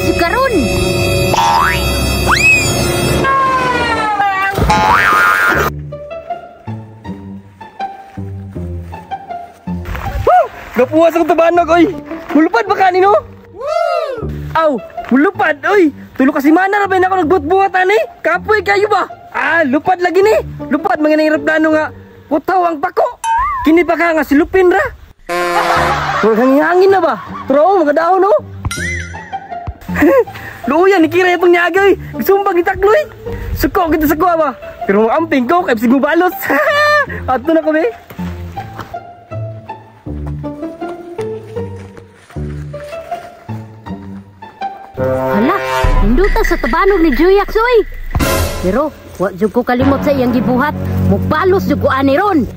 jud karon. Gapuwas ang tabanog, oy. Mulupad ba kanino? Aw, mulupad, oy. Tulo kasi mana ra ba na ako nagbuhat-buhat ani? Kapoy kayo ba? Ah, lupad lagi ni. Lupad mga nang eroplano nga. Putaw ang pako. Kini pa ka nga silupin ra. Murag hangin-hangin na ba? Pero mga dahon no. Luuyan ni Kiray pang niyaga oy. Gisumbag ni Takloy. Suko kita sa kuha ba? Pero mga amping ko kay bisig mobalos. Adto na kami. Hala, hinduta sa tabanog ni Juyax oy. Pero wa jud ko kalimot sa iyang gibuhat. Mubalos jud ko ani ron.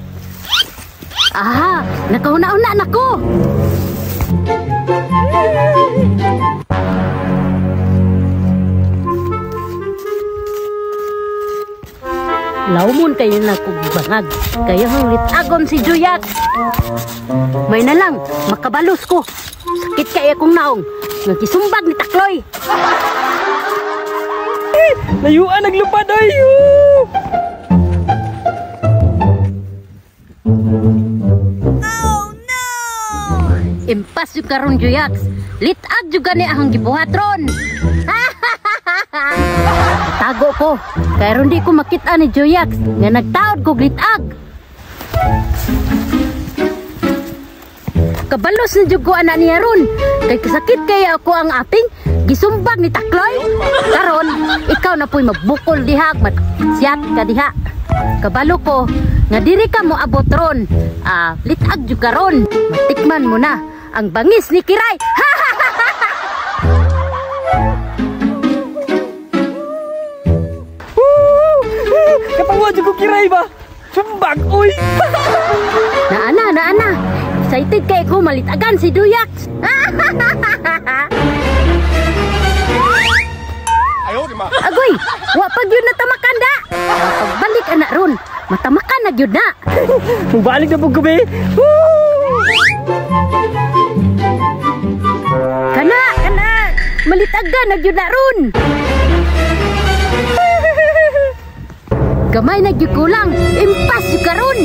Aha, nakahuna-una nako. Laumon kayo na kog bangag. Kayo ang litagon si Juyax. May na lang, makabalos ko. Sakit kay akong naong. Nagkisumbag ni Takloy. Layuan naglupad oy. Oh no! Impas jud karon Juyax. Litag jud gani ang gibuhat ron. Tago ko kay ron di ko makita ni Juyax nga nagtaod kog litag. Kabalos na jud ko ana niya ron. Kay kasakit kaya ako ang aping gisumbag ni Takloy. Karon ikaw na po'y magbukol diha, magsiyat ka diha. Kabalo ko nga diri ka moabot ron. Ah, litag jud karon. Matikman mo na ang bangis ni Kiray. Katawa jud ko Kiray ba? Sumbag oy. Naana, naana. Excited kay ko malitagan si Duyax. Agoy, wa pag yun natamakan da. Pagbalik anak ron, matamakan na gyud na. Mubalik na pug gabi. Kana, kana, malitagan na gyud na ron. Gamay na gyud kulang, impas gyud karon.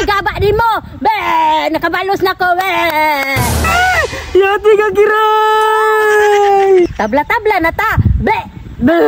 Gaba din mo. Be, nakabalos na ko. Be. Yati ka Kiray. Tabla-tabla na ta. Be. Be.